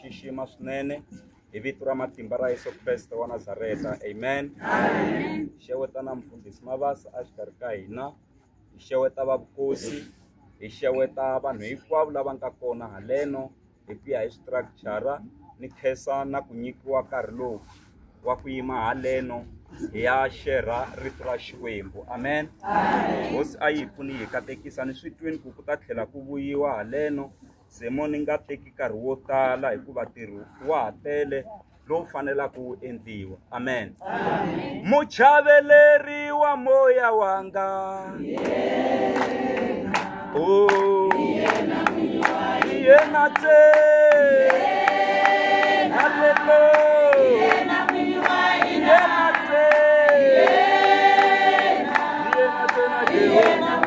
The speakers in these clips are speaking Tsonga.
xixima swinene hi vito ra matimba ra Yesu Kreste wa Nazareta. Amen. Hi xeweta na mfundhisi Mabasa exikarhi ka hina, hi xeweta va vukosi, hi xeweta vanhu hinkwavo lava nga kona haleno hi ku ya hi structure. Ni khensa na ku nyikiwa nkarhi lowu wa ku yima haleno hi ya xerha rito ra Xikwembu. Amen. Hosi a yi hi pfuni hi katekisa. Ni swi twini ku ku ta tlhela ku vuyiwa haleno, se mo ni nga teki nkarhi wo tala hikuva ntirho wa ha tele lowu fanelaka wu endliwa. Amen. Muchaveleri wa moya wanga, oh yena tse, haleluya, yena tse, yena tse na Jehova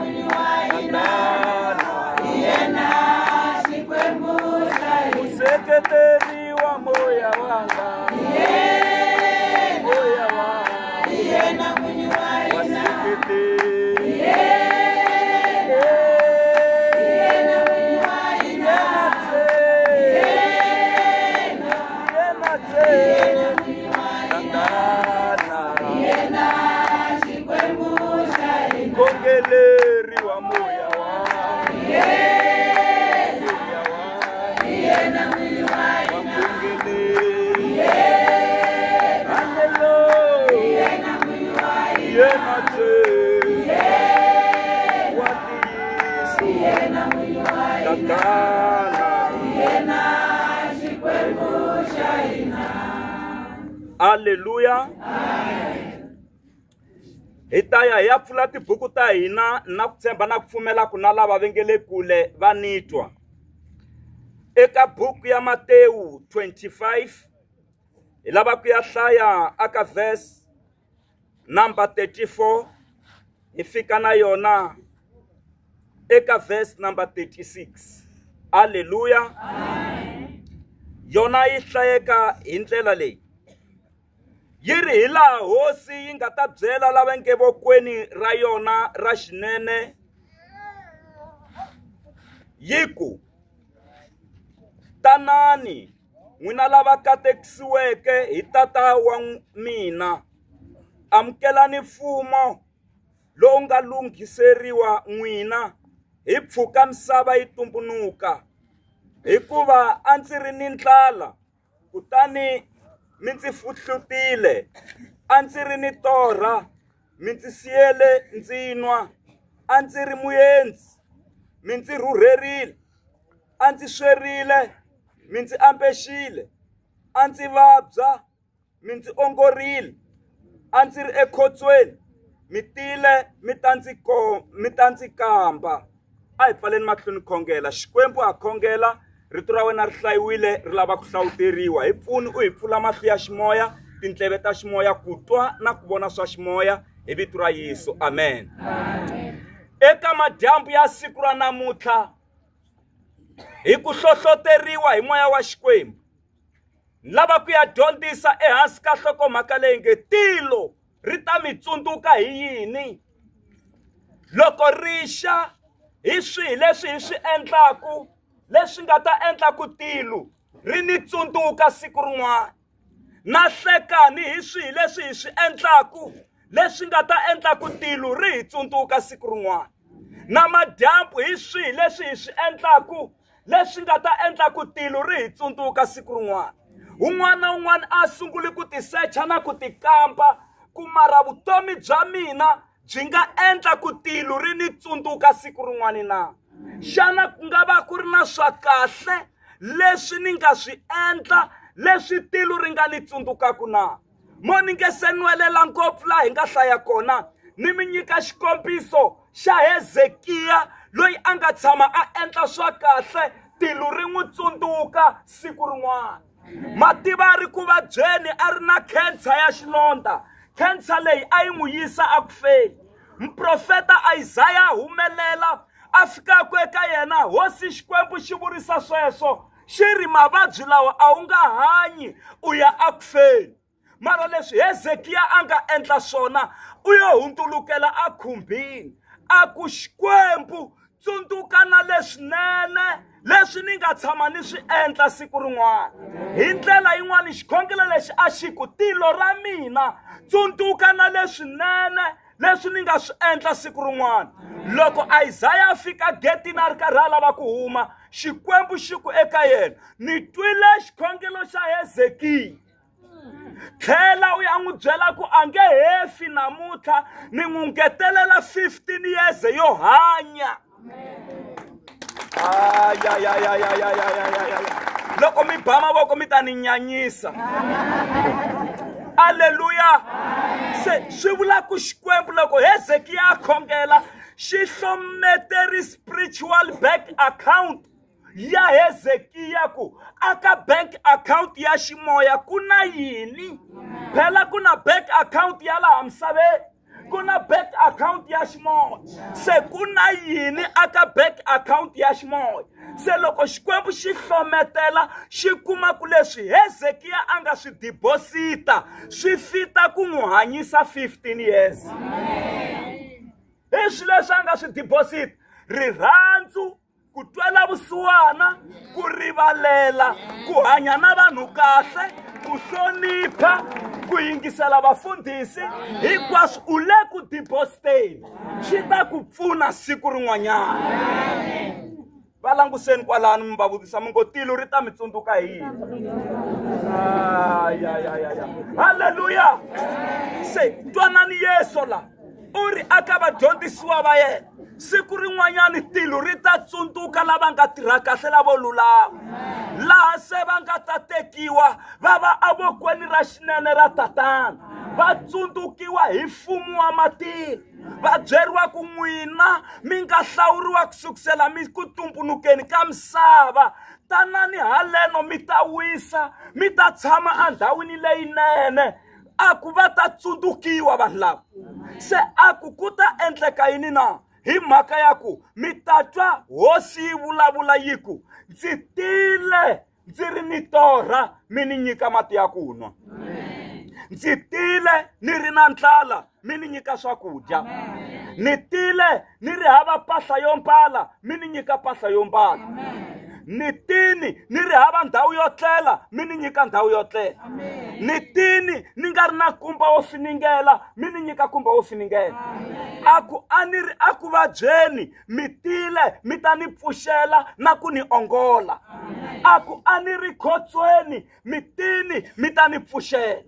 museketeri wa moya wanga, moya wanga, yena mwini wa hina, waseketeri, yena mwini wa hina, yena tse, yena tse, yena mwini wa hina, tatana, yena Xikwembu xa hina, mukhongeleri wa moya wanga, moya wanga, yena mwini wa hina, wakhongeleri, haleluya, yena mwini wa hina, yena tse, wa ntiyiso, yena mwini wa hina, tatana, yena Xikwembu xa hina. Alleluya. Hi ta ya hi ya pfula tibuku ta hina na ku tshemba na ku pfumela ku na lava va nge le kule va ni twa. Eka buku ya Matewu 25 hi lava ku ya hlaya aka verse number 34 hi fika na yona eka verse number 36. Alleluya. Yona yi hlayeka hi ndlela leyi. Yi ri hi laha hosi yi nga ta byela lava nge vokweni ra yona ra xinene yi ku, tanani n'wina lava katekisiweke hi tata wa mina, amukelani mfumo lowu nga lunghiseriwa n'wina hi mpfhuka misava yi tumbunuka, hikuva a ndzi ri ni ndlala kutani mi ndzi fuhlutile, a ndzi ri ni torha mi ndzi siyele ndzi nwa, a ndzi ri muendzi mi ndzi rhurherile, a ndzi swerile mi ndzi ambexile, a ndzi vabya mi ndzi ongorile, a ndzi ri ekhotsweni mi tile mi ta ndzi kamba. A hi pfaleni mahlweni khongela. Xikwembu ha khongela, rito ra wena ri hlayiwile ri lava ku hlawuteriwa. Hi pfuni u hi pfula mahlo ya ximoya, tindleve ta ximoya, ku twa na ku vona swa ximoya hi vito ra Yesu. Amen. Eka madyambu ya siku ra namuntlha, hi ku hlohloteriwa hi moya wa Xikwembu, lava ku ya dyondzisa ehansi ka nhlokomhaka leyi nge tilo ri ta mi tsundzuka hi yini loko ri xa. Hi swihi leswi hi swi endlaku leswi nga ta endla ku tilo ri ni tsundzuka siku rin'wana, na hlekani hi swihi leswi hi swi endlaku leswi nga ta endla ku tilo ri hi tsundzuka siku rin'wana, na madyambu hi swihi leswi hi swi endlaku leswi nga ta endla ku tilo ri hi tsundzuka siku rin'wana. Un'wana na un'wana a sunguli ku tisecha na ku tikamba ku mara vutomi bya mina byi nga endla ku tilo ri ni tsundzuka siku rin'wana na. Xana ku nga va ku ri na swa kahle leswi ni nga swi endla leswi tilo ri nga ni tsundzukaku na? Mo ni nge se nwelela ngopfu laha hi nga hlaya kona, ni mi nyika xikombiso xa Hezekiya loyi a nga tshama a endla swa kahle, tilo ri n'wi tsundzuka siku rin'wana. Mativa ri ku vabyeni a ri na khensa ya xilondza, khensa leyi a yi n'wi yisa a ku feni. Muprofeta Isaya humelela a fika ku eka yena, hosi Xikwembu xi vurisa sweswo, xi ri mavabyi lawa a wu nga hanyi u ya a ku feni. Mara leswi Hezekiya a nga endla swona, u yo hundzulukela a khumbini, a ku Xikwembu tsundzuka na leswinene leswi ni nga tshama ni swi endla siku rin'wana. Hi ndlela yin'wana xikhongelo lexi a xi ku tilo ra mina tsundzuka na leswinene leswi ni nga swi endla siku rin'wana. Loko Isaya a fika getini a ri karhi a lava ku huma, Xikwembu xi ku eka yena, ni twile xikhongelo xa Hezekiya, tlhela u ya n'wi byela ku a nge hefi namuntlha, ni n'wi ngetelela 15 years yo hanya. Loko mi ba mavoko mi ta ni nyanyisa. Alleluya. Se swi vula ku Xikwembu loko Hezekiya a khongela xi hlometeri spiritual bank account ya Hezekiya ku aka bank account ya ximoya ku na yini? Phela ku na bank account ya laha misaveni, ku na bank account ya ximoya. Se ku na yini aka bank account ya ximoya? Se loko Xikwembu xi hlometela xi kuma ku leswi Hezekiya a nga swi deposita swi fita ku n'wi hanyisa 15 years. Hi swi leswi a nga swi deposit, rirhandzu, ku twela vusiwana, ku rivalela, ku hanya na vanhu kahle, ku hlonipha, ku yingisela vafundhisi, hinkwaswo u le ku depositeni, swi ta ku pfuna siku rin'wanyana. Va languseni kwalano mi va vutisa mi ngo tilo ri ta mi tsundzuka hi yini? Halleluya. Se twanani Yesu la u ri aka vadyondzisiwa va yena, siku rin'wanyana tilo ri ta tsundzuka lava nga tirha kahle lavo lulama, laha se va nga ta tekiwa va va evokweni ra xinene ra Tatana, va tsundzukiwa hi mfumo wa matilo, va byeriwa ku n'wina mi nga hlawuriwa ku sukusela mi ku tumbulukeni ka misava, tanani haleno mi ta wisa, mi ta tshama endhawini leyinene. A ku va ta tsundzukiwa vanhu lava. Se a ku ku ta endleka yini na? Hi mhaka ya ku mi ta twa hosi yi vulavula yi ku ndzi tile ndzi ri ni torha mi ni nyika mati ya ku nwa, ndzi tile ni ri na ndlala mi ni nyika swakudya, ni tile ni ri hava mpahla yo mbala mi ni nyika mpahla yo mbala, ni tini ni ri hava ndhawu yo tlela mi ni nyika ndhawu yo tlela, ni tini ni nga ri na kumba wo finingela mi ni nyika kumba wo finingela. A ku a ni ri a ku vabyeni mi tile mi ta ni pfuxela na ku ni ongola, a ku a ni ri khotsweni mi tini mi ta ni pfuxela.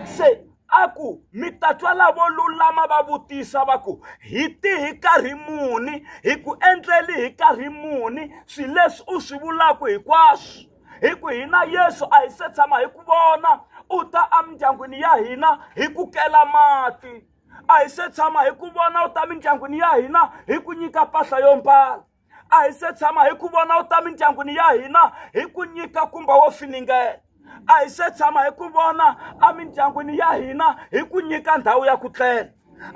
Se a ku mi ta twa lavo lulama va vutisa va ku hi ti hi nkarhi muni, hi ku endleli hi nkarhi muni swilo leswi u swi vulaka hinkwaswo, hi ku hina Yesu a hi se tshama hi ku vona u ta emindyangwini ya hina hi ku kela mati, a hi se tshama hi ku vona u ta mindyangwini ya hina hi ku nyika mpahla yo mbala, a hi se tshama hi ku vona u ta mindyangwini ya hina hi ku nyika kumba wo finingela, a hi se tshama hi ku vona emindyangwini ya hina hi ku nyika ndhawu ya ku tlela,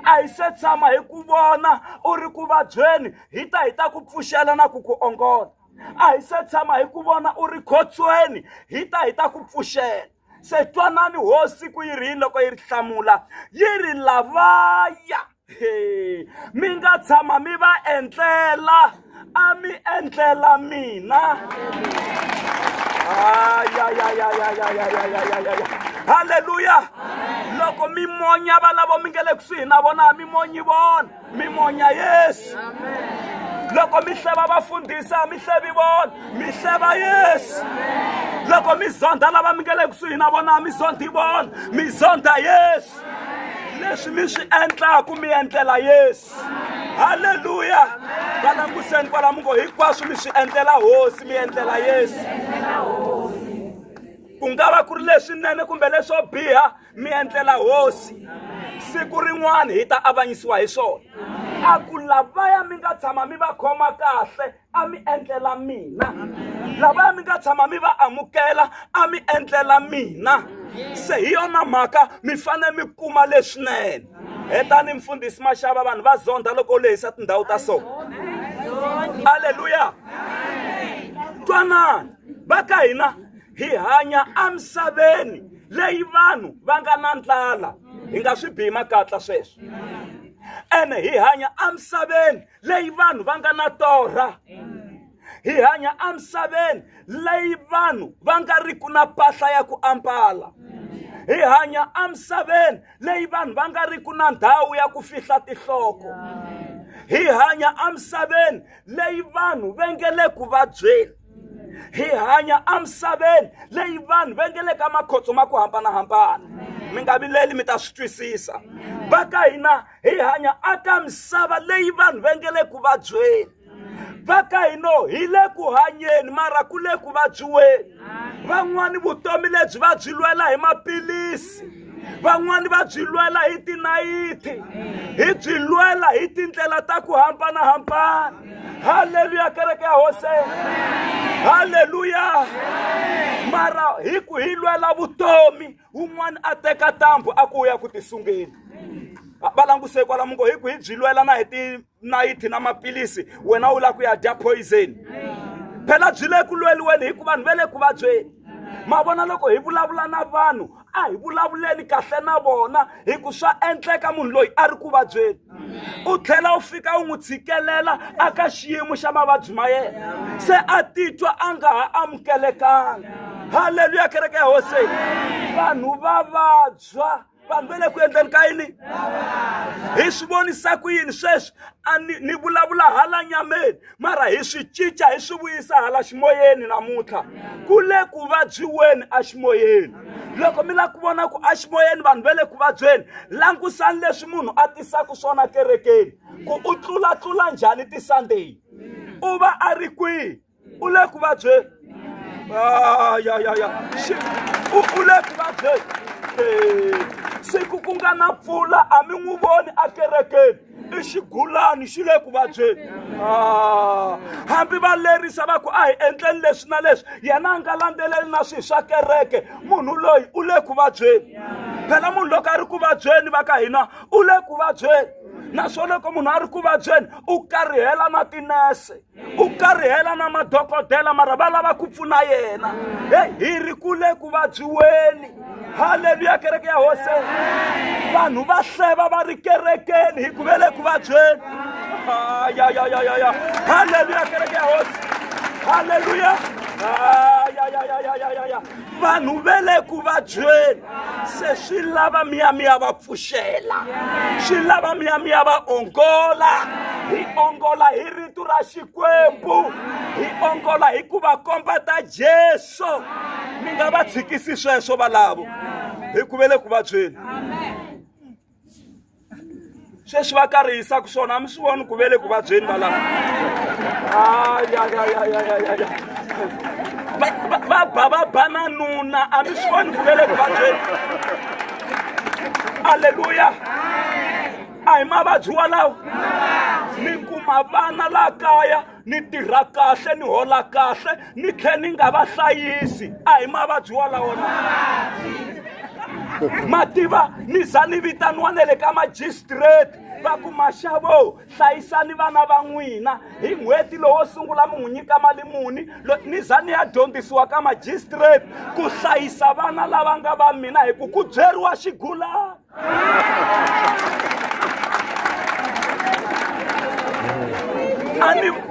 a hi se tshama hi ku vona u ri ku vabyeni hi ta hi ta ku pfuxela na ku ku ongola, a hi se tshama hi ku vona u ri khotsweni hi ta hi ta ku pfuxela. Se twanani hosi ku yi ri yini loko yi ri hlamula, yi ri lavaya mi nga tshama mi va endlela a mi endlela mina. Halleluya. Loko mi monya valavo mi nga le kusuhi na vona mi monyi vona, mi monya Yesu. Loko mi hleva vafundhisi a mi hlevi vona, mi hleva Yesu. Loko mi zonda lava mi nga le kusuhi na vona a mi zondi vona, mi zonda Yesu. Leswi mi swi endlaku mi endlela Yesu. Halleluya. Va languseni kwala mi ngo hinkwaswo mi swi endlela hosi, mi endlela Yesu. Ku nga va ku ri leswinene kumbe leswo biha, mi endlela hosi. Siku rin'wana hi ta avanyisiwa hi swona. A ku lavaya mi nga tshama mi va khoma kahle a mi endlela mina, lavaya mi nga tshama mi va amukela a mi endlela mina. Se hi yona mhaka mi fanele mi kuma leswinene. Hetani mfundhisi Mashava, vanhu va zonda loko u lehisa tindhawu ta so. Halleluya. Twanani va ka hina hi hanya emisaveni leyi vanhu va nga na ndlala, hi nga swi bihi makatla sweswo. Ene hi hanya emisaveni leyi vanhu va nga na torha. Hi hanya emisaveni leyi vanhu va nga ri ku na mpahla ya ku ambala. Hi hanya emisaveni leyi vanhu va nga ri ku na ndhawu ya ku fihla tinhloko. Hi hanya emisaveni leyi vanhu va nge le ku vabyeni. Hi hanya emisaveni leyi vanhu va nge le ka makhotso ma ku hambanahambana. Mi nga vileli, mi ta swi twisisa. Va ka hina hi hanya aka misava leyi vanhu va nge le ku vabyeni. Va ka hina hi le ku hanyeni mara ku le ku vabyiweni. Van'wani vutomi lebyi va byi lwela hi maphilisi, van'wani va byi lwela hi tinayiti, hi byi lwela hi tindlela ta ku hambanahambana. Haleluya, kereke ya Hosi. Haleluya. Mara hi ku hi lwela vutomi, wun'wani a teka ntambu a ku ya ku tisungeni. Va languse kwala mungo hi ku hi byi lwela na hi tinayiti na maphilisi, wena u lava ku ya dya poison. Phela byi le ku lweliweni hikuva vanhu va le ku vabyeni. Ma vona loko hi vulavula na vanhu, a hi vulavuleni kahle na vona, hi ku swa endleka munhu loyi a ri ku vabyeni. U tlhela u fika u n'wi tshikelela aka xiyimo xa mavabyi ma yena, se a titwa a nga ha amukelekanga. Haleluya, kereke ya Hosi. Vanhu va vabya, vanhu va le ku endleni ka yini? Hi swi vonisa ku yini sweswi? A ni vulavula hala nyameni, mara hi swi cinca hi swi vuyisa hala ximoyeni namuntlha. Ku le ku vabyiweni eximoyeni. Loko mi lava ku vona ku eximoyeni vanhu va le ku vabyeni, langusani leswi munhu a tisaka swona kerekeni, ku u tlulatlula njhani ti-Sunday, u va a ri kwihi, u le ku vabyeni. Ya ya ya, u le ku vabyeni. Siku ku nga na mpfula a mi n'wi voni ekerekeni, i xigulani xi le ku vabyeni. Hambi va lerisa va ku a hi endleni leswi na leswi, yena a nga landzeleli na swilo swa kereke, munhu loyi u le ku vabyeni. Phela munhu loko a ri ku vabyeni va ka hina u le ku vabyeni. Naswona loko munhu a ri ku vabyeni u karihela na tinese, u karihela na madokodela, mara va lava ku pfuna yena. Hey, hi ri ku le ku vabyiweni. Haleluya, kereke ya Hosi. Vanhu va hleva va ri kerekeni hi ku ve le ku vabyeni. Ya ya ya ya ya. Haleluya, kereke ya Hosi. Haleluya. Ya ya ya ya ya ya. Vanhu va le ku vabyeni, se swi lava mi ya mi ya va pfuxela, swi lava mi ya mi ya va ongola. Hi ongola hi rito ra Xikwembu, hi ongola hi ku va komba ta Jesu. Mi nga va tshikisi sweswo valavo, hi ku ve le ku vabyeni. Sweswi va karihisa swona, a mi swi voni ku ve le ku vabyeni valavo. Ya ya ya ya ya ya. Va ba va ba na nuna, a mi swi voni ku ve le ku vabyeni. Haleluya. A hi mavabyi walawo. Ni kuma vana la kaya, ni tirha kahle, ni hola kahle, ni tlhela ni nga va hlayisi. A hi mavabyi walawo na. Mativa ni za ni vitaniwa na le ka magistrate, va ku maxavo hlayisani vana va n'wina hi n'hweti lowo sungula mi n'wi nyika mali muni. Ni za ni ya dyondzisiwa ka magistrate ku hlayisa vana lava nga va mina, hi ku ku byeriwa xigulana.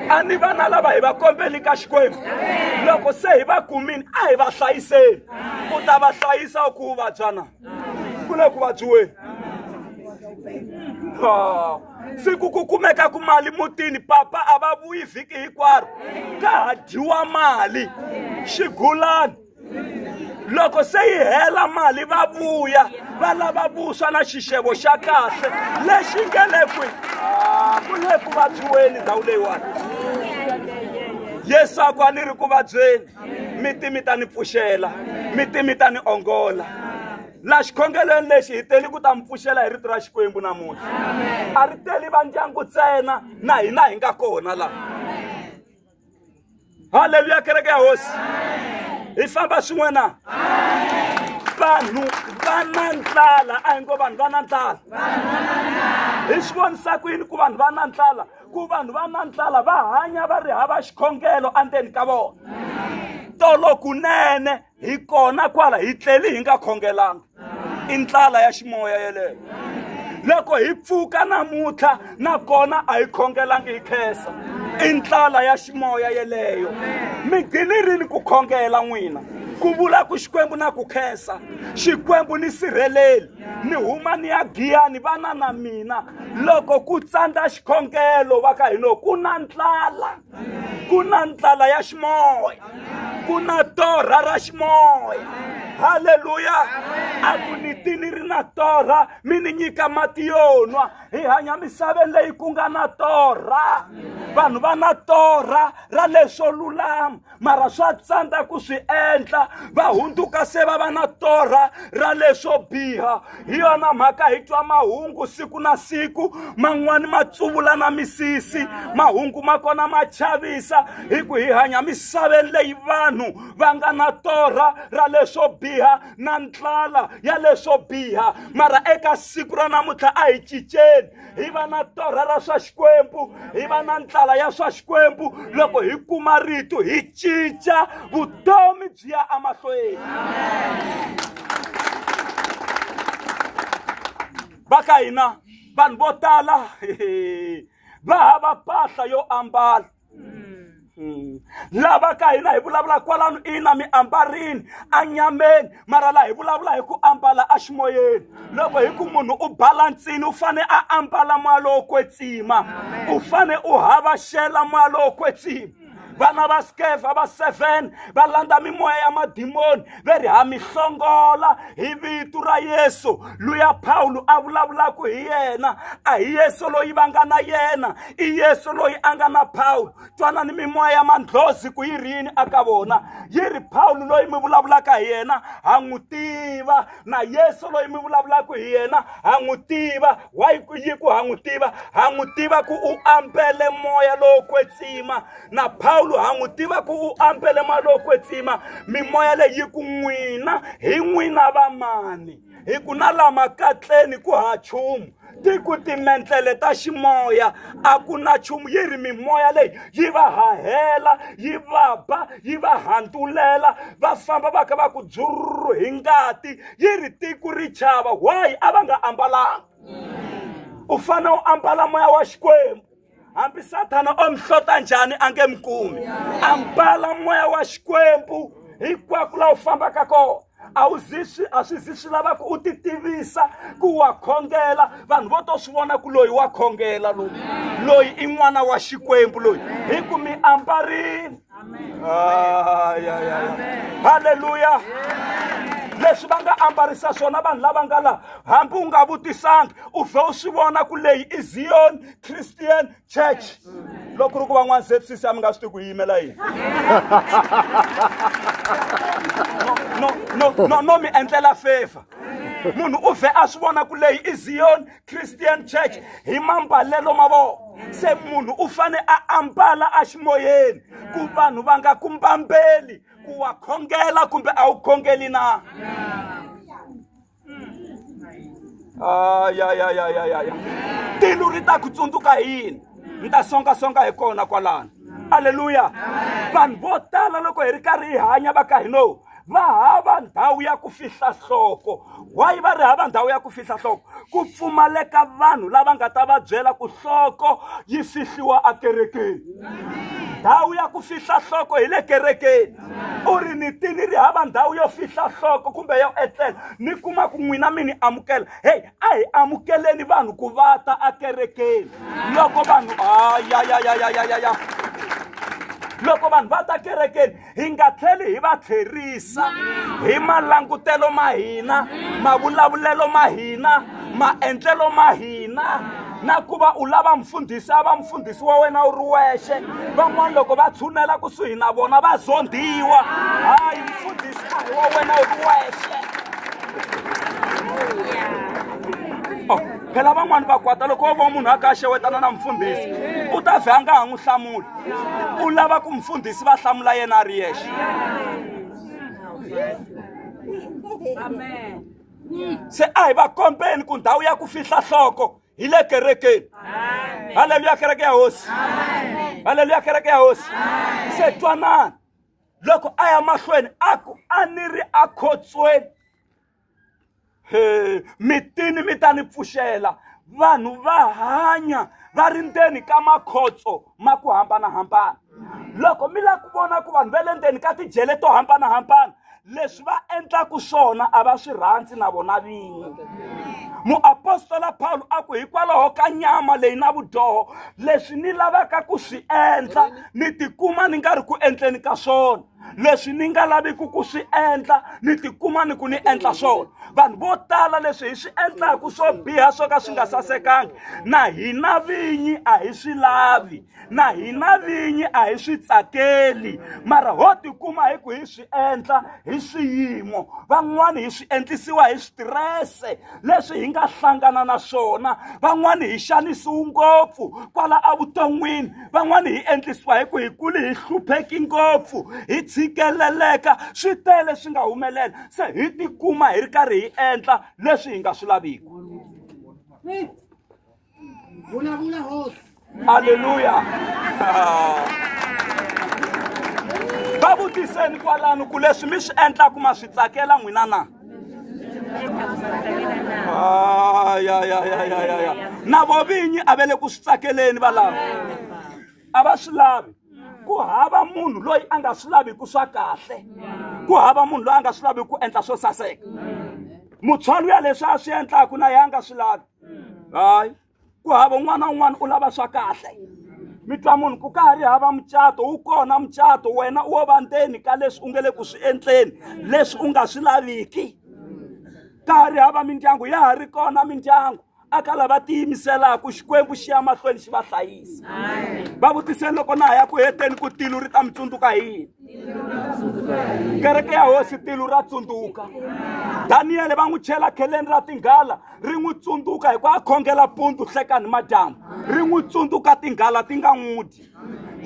A ni vana lava hi va kombeli ka Xikwembu. Loko se hi va kumini, a hi va hlayiseni. U ta va hlayisa u ku u vabya na? Ku le ku vabyiweni. Siku ku kumeka ku mali mutini, papa a va vuyi vhiki hinkwaro, ka ha dyiwa mali xigulani. Loko se yi hela mali va vuya va lava vuswa na xixevo xa kahle lexi nge le kwihi. Ku le ku vabyiweni ndhawu leyiwani. Yesu a ku a ni ri ku vabyeni, mi ti mi ta ni pfuxela, mi ti mi ta ni ongola. La xikhongelweni lexi hi teli ku ta mi pfuxela hi rito ra Xikwembu namuntlha. A ri teli va ndyangu ntsena, na hina hi nga kona laha. Haleluya, kereke ya Hosi. Hi famba swin'we na? Vanhu va na ndlala. A hi ngo vanhu va na ndlala. Hi swi vonisa ku yini ku vanhu va na ndlala? Ku vanhu va na ndlala va hanya va ri hava xikhongelo endzeni ka vona. Tolo kunene hi kona kwala hi tleli hi nga khongelanga. I ndlala ya ximoya yeleyo. Loko hi pfuka namuntlha nakona a hi khongelangi hi khensa. I ndlala ya ximoya yeleyo. Mi gcini rini ku khongela n'wina? Ku vula ku Xikwembu na ku khensa. Xikwembu ni sirheleli. Ni huma ni ya Giyani vana na mina. Loko ku tsandza xikhongelo va ka hina ku na ndlala. Ku na ndlala ya ximoya. Ku na torha ra ximoya. Haleluya. A ku ni tini ri na torha mi ni nyika mati yo nwa. Hi hanya misaveni leyi ku nga na torha. Vanhu va na torha ra leswo lulama mara swa tsandza ku swi endla, va hundzuka se va va na torha ra leswo biha. Hi yona mhaka hi twa mahungu siku na siku, man'wani ma tsuvula na misisi, mahungu ma kona ma chavisa, hi ku hi hanya misaveni leyi vanhu va nga na torha ra leswo biha na ndlala ya leswo biha. Mara eka siku ra namuntlha a hi cinceni, hi va na torha ra swa Xikwembu, hi va na ndlala ya swa Xikwembu. Loko hi kuma rito hi cinca vutomi byi ya emahlweni. Va ka hina vanhu vo tala va hava mpahla yo ambala. Lava ka hina hi vulavula kwalano ina mi ambarini anyameni, mara laha hi vulavula hi ku ambala eximoyeni. Loko hi ku munhu u balansini, u fane a ambala moya lowo kwetsima, u fane u havaxela moya lowo kwetsima. Vana va Skeva va 7 va landza mimoya ya madimoni, va ri ha mi hlongola hi vito ra Yesu. Luya Paulo a vulavulaka hi yena, a hi Yesu loyi va nga na yena, i Yesu loyi a nga na Paulo. Twanani mimoya ya mandlozi ku yi ri yini aka vona. Yi ri Paulo loyi mi vulavulaka hi yena ha n'wi tiva, na Yesu loyi mi vulavulaka hi yena ha n'wi tiva. Why ku yi ku ha n'wi tiva? Ha n'wi tiva ku u ambele moya lowo kwetsima, na Paulo ha n'wi tiva ku u ambele moya lowo kwetsima. Mimoya leyi yi ku n'wina hi n'wina va mani? Hi ku na lama katleni ku ha nchumu, ti ku timendlele ta ximoya a ku na nchumu. Yi ri mimoya leyi yi va hahela, yi va ba, yi va hantulela, va famba va kha va ku dzururu hi ngati. Yi ri tiko ri chava. Why a va nga ambalanga? U fanele u ambala moya wa Xikwembu. Hambi Sathana o mi hlota njhani a nge mi kumi. Ambala moya wa Xikwembu hinkwako laha u fambaka kona. A wu zi swi, a swi zi swi lava ku u ti tivisa ku wa khongela. Vanhu vo to swi vona ku loyi wa khongela, loyi loyi i n'wana wa Xikwembu loyi, hi ku mi ambarile. Haleluya. Leswi va nga ambarisa swona vanhu lava nga laha, hambi u nga vutisangi u vhe u swi vona ku leyi i Zion Christian Church. Loko ku ri ku van'wana ZCC a mi nga swi tivi ku yi yimela yini. No, no, no, no mi endlela favor. Munhu u vhe a swi vona ku leyi i Zion Christian Church hi mambalelo ma vona. Se munhu u fane a ambala eximoyeni ku vanhu va nga ku mbambeli ku wa khongela kumbe a wu khongeli na. Ya. Tilo ri ta ku tsundzuka hi yini? Ni ta songasonga hi kona kwalano. Haleluya. Vanhu vo tala loko hi ri karhi hi hanya va ka hina va hava ndhawu ya ku fihla nhloko. Why va ri hava ndhawu ya ku fihla nhloko? Ku pfumaleka vanhu lava nga ta va byela ku nhloko yi fihliwa ekerekeni. Ndhawu ya ku fihla nhloko hi le kerekeni. U ri ni tini ri hava ndhawu yo fihla nhloko kumbe yo etlela, ni kuma ku n'wina mi ni amukela. Hey, a hi amukeleni vanhu ku va ta ekerekeni. Loko vanhu, ya, ya, ya, ya, ya, ya, ya. Loko vanhu va ta kerekeni, hi nga tlheli hi va tlherisa hi malangutelo ma hina, mavulavulelo ma hina, maendlelo ma hina. Na ku va u lava mfundhisi, a va mfundhisi wa wena u ri wexe. Van'wana loko va tshunela kusuhi na vona va zondhiwa. Hayi, mfundhisi a hi wa wena u ri wexe. Oh, phela van'wana va kwata loko wo vona munhu a kha a xewetana na mfundhisi, u ta vhe a nga ha n'wi hlamuli. U lava ku mfundhisi va hlamula yena a ri yexe. Amen. Se a hi va kombeni ku ndhawu ya ku fihla nhloko hi le kerekeni. Haleluya, kereke ya Hosi. Haleluya, kereke ya Hosi. Se twanani, loko a ya mahlweni a ku a ni ri akhotsweni, he mitini mi ta ni pfuxela. Vanhu va hanya va ri ndzeni ka makhotso ma ku hambanahambana. Loko mi lava ku vona ku vanhu va le ndzeni ka tijele to hambanahambana, leswi va endlaku swona a va swi rhandzi na vona vinyi. Muapostola Paulo a ku hikwalaho ka nyama leyi na vudyoho, leswi ni lavaka ku swi endla ni tikuma ni nga ri ku endleni ka swona, leswi ni nga laviki ku swi endla ni tikuma ni ku ni endla swona. Vanhu vo tala leswi hi swi endlaku swo biha swo ka swi nga sasekanga, na hina vinyi a hi swi lavi, na hina vinyi a hi swi tsakeli, mara ho tikuma hi ku hi swi endla hi swiyimo. Van'wani hi swi endlisiwa hi switirese leswi hi nga hlangana na swona, van'wani hi xanisiwe ngopfu kwala evuton'wini, van'wani hi endlisiwa hi ku hi kule hi hlupheki ngopfu, hi tshikeleleka, swi tele swi nga humelela, se hi tikuma hi ri karhi hi endla leswi hi nga swi laviki. Alleluya. Va vutiseni kwalano ku leswi mi swi endlaku ma swi tsakela n'wina na? Ya. Na vo vinyi a va le ku swi tsakeleni valava, a va swi lavi. Ku hava munhu loyi a nga swi laviki swa kahle, ku hava munhu loyi a nga swi laviki ku endla swo saseka. Mutswari ya leswi a swi endlaku na yena a nga swi lavi. Hayi, ku hava un'wana na un'wana u lava swa kahle. Mi twa munhu ku ka ha ri hava mucato, wu kona mucato, wena wo va ndzeni ka leswi u nge le ku swi endleni, leswi u nga swi laviki. Ka ha ri hava mindyangu, ya ha ri kona mindyangu aka lava tiyimiselaka, Xikwembu xi ya mahlweni xi va hlayisa. Va vutiseni loko na ha ya ku heteni ku tilo ri ta mi tsundzuka hi yini. Kereke ya hosi tilo ra tsundzuka. Daniele va n'wi chela kheleni ra tinghala, ri n'wi tsundzuka hi ku a khongela pundu hlekani madyambu, ri n'wi tsundzuka tinghala ti nga n'wi dyi.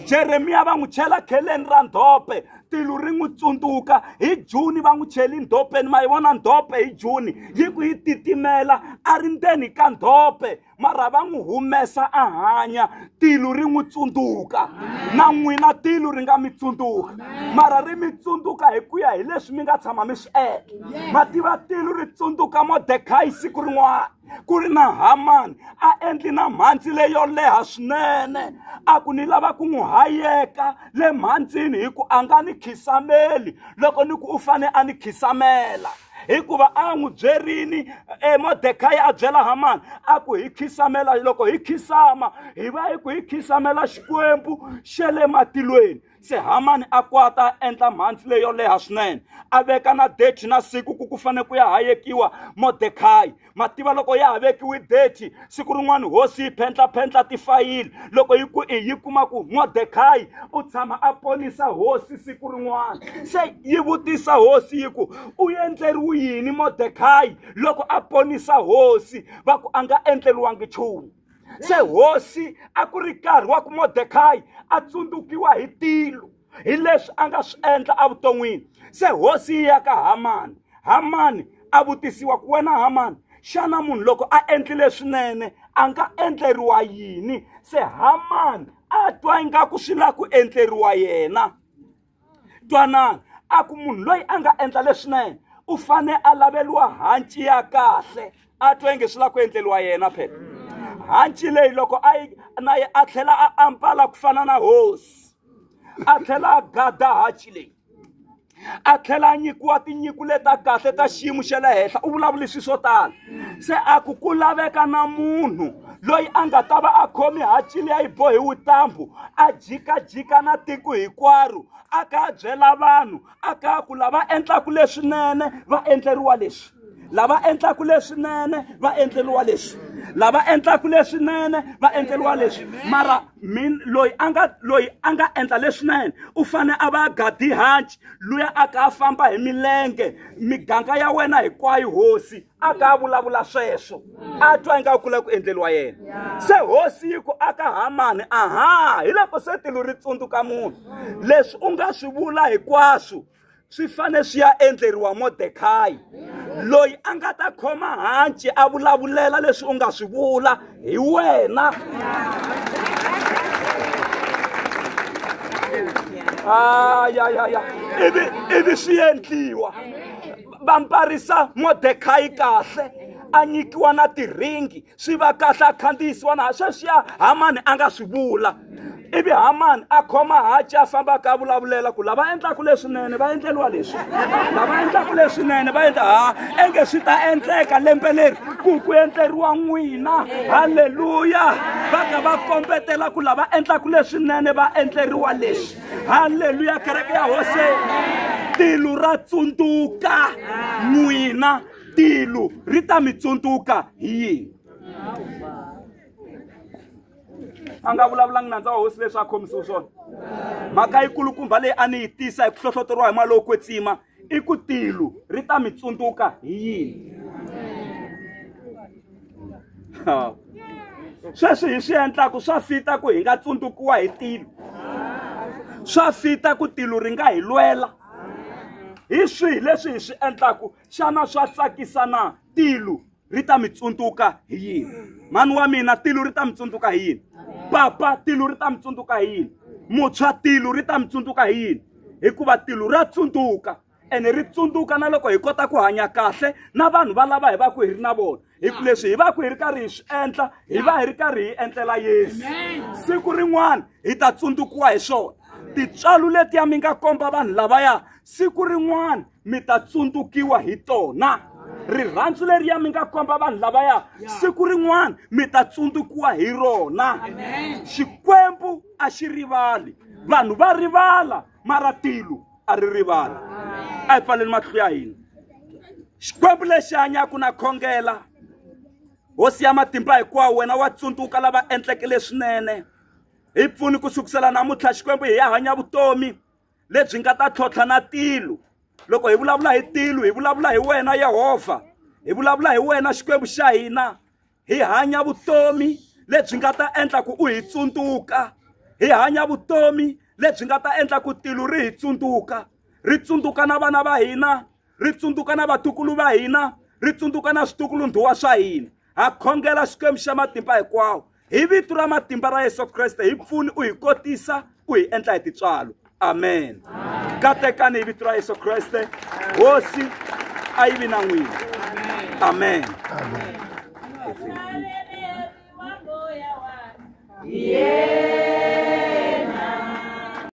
Jeremiya va n'wi chela kheleni ra ndhope, tilo ri n'wi tsundzuka. Hi Juni va n'wi cheli ndhopeni, ma yi vona ndhope hi Juni yi ku yi titimela, a ri ndzeni ka ndhope, mara va n'wi humesa a hanya, tilo ri n'wi tsundzuka. Na n'wina tilo ri nga mi tsundzuka, mara ri mi tsundzuka hi ku ya hi leswi mi nga tshama mi swi endla. Ma tiva tilo ri tsundzuka Mordekai siku rin'wana ku ri na Hamani a endli na mhandzi leyo leha swinene, a ku ni lava ku n'wi hayeka le mhandzini hi ku a nga ni khisameli loko ni ku u fane a ni khisamela, hikuva a n'wi byerini. Mordekai a byela Hamani a ku hi khisamela, loko hi khisama hi va hi ku hi khisamela Xikwembu xa le matilweni. Se Hamani a kwata a endla mhandzi leyo leha swinene, a veka na date na siku ku ku fane ku ya hayekiwa Mordekai. Mativa loko ya ha vekiwi date, siku rin'wana hosi yi phendlaphendla tifayili, loko yi ku i yi kuma ku Mordekai u tshama a ponisa hosi siku rin'wana. Se yi vutisa hosi yi ku u endleriwe yini Mordekai loko a ponisa hosi? Va ku a nga endleriwangi nchumu. Se hosi a ku ri nkarhi wa ku Mordekai a tsundzukiwa hi tilo hi leswi a nga swi endla evuton'wini. Se hosi yi ya ka Hamani, Hamani a vutisiwa ku wena Hamani, xana munhu loko a endlile swinene a nga endleriwa yini? Se Hamani a twa ingaku swi lava ku endleriwa yena. Twanana, a ku munhu loyi a nga endla leswinene u fane a laveliwa hanci ya kahle, a twa inge swi lava ku endleriwa yena phela. Hanci leyi loko a yi na ye a tlhela a ambala ku fana na hosi, a tlhela a gada hanci leyi, a tlhela a nyikiwa tinyiko leta kahle ta xiyimo xa le henhla. U vulavule swilo swo tala. Se a ku ku laveka na munhu loyi a nga ta va a khomi hanci liya yi bohiwe ntambu, a jikajika na tiko hinkwaro, a ka a byela vanhu, a ka ku lava endlaku leswinene va endleriwa leswi, lava endlaku leswinene va endleriwa leswi, lava endlaku leswinene va endleriwa leswi. Mara min loyi a nga endla leswinene u fane a va gadi hanci, luya a ka a famba hi milenge miganga ya wena hinkwayo hosi, a ka a vulavula sweswo, a twa ingaku ku lava ku endleriwa yena. Se hosi yi ku aka Hamani, aha, hi loko se tilo ri tsundzuka munhu, leswi u nga swi vula hinkwaswo swi fane swi ya endleriwa Mordekai, loyi a nga ta khoma hanci a vulavulela leswi u nga swi vula hi wena. Ya ivi swi endliwa, va mbarisa Mordekai kahle, A nyikiwa na tiringi swi va kahle a khandziyisiwa na sweswiya Hamani a nga swi vula. Ivi Hamani a khoma haci a fambaka a vulavulela ku lava endlaka leswinene va endleriwa leswi, lava endlaka leswinene va endla ha enge swi ta endleka lembe leri ku ku endleriwa n'wina. Halleluya! Va ka va kombetela ku lava endlaka leswinene va endleriwa leswi. Halleluya! Kereke ya Hosi, tilu ra tsundzuka n'wina, tilu ri ta mi tsundzuka hi yini? A nga vulavulangi nandza wa hosi leswi a khomisiwe swona. Mhaka yikulukumba leyi a ni yi tisa hi ku hlohloteriwa hi mali lowo kwetsima i ku tilu ri ta mi tsundzuka hi yini? Sweswi hi swi endlaku swa fita ku hi nga tsundzukiwa hi tilu, swa fita ku tilu ri nga hi lwela. Hi swihi leswi hi swi endlaku? Xana swa tsakisa na? Tilu ri ta mi tsundzuka hi yini? Mhani wa mina, tilu ri ta mi tsundzuka hi yini? Papa, tilu ri ta mi tsundzuka hi yini? Mutshwa, tilu ri ta mi tsundzuka hi yini? Hikuva tilu ra tsundzuka, ene ri tsundzuka na loko hi kota ku hanya kahle na vanhu va lava hi va ku hi ri na vona. Hi ku leswi hi va ku hi ri karhi hi swi endla, hi va hi ri karhi hi endlela Yesu. Siku rin'wana hi ta tsundzukiwa hi swona. Tintswalo letiya mi nga komba vanhu lavaya, siku rin'wana mi ta tsundzukiwa hi tona. Rirhandzu leriya mi nga komba vanhu lavaya, siku rin'wana mi ta tsundzukiwa hi rona. Xikwembu a xi rivali, vanhu va rivala, mara tilu a ri rivali. A hi pfaleni mahlo ya hina. Xikwembu lexi hanyaka na khongela, Hosi ya matimba hinkwawo, wena wa tsundzuka lava endleke leswinene. Hi pfuni ku sukusela namuntlha Xikwembu hi ya hanya vutomi lebyi nga ta tlhontlha na tilu. Loko hi vulavula hi tilu, hi vulavula hi wena Yehovha, hi vulavula hi wena Xikwembu xa hina. Hi hanya vutomi lebyi nga ta endla ku u hi tsundzuka, hi hanya vutomi lebyi nga ta endla ku tilu ri hi tsundzuka, ri tsundzuka na vana va hina, ri tsundzuka na vatukulu va hina, ri tsundzuka na switukulu-ndhuwa swa hina. Ha khongela Xikwembu xa matimba hinkwawo, hi vito ra matimba ra Yesu Kreste, hi pfuni u hi kotisa, u hi endla hi tintswalo. Amen. Katekani hi vito ra Yesu Kreste. Hosi a yi vi na n'wina. Amen. Yeah.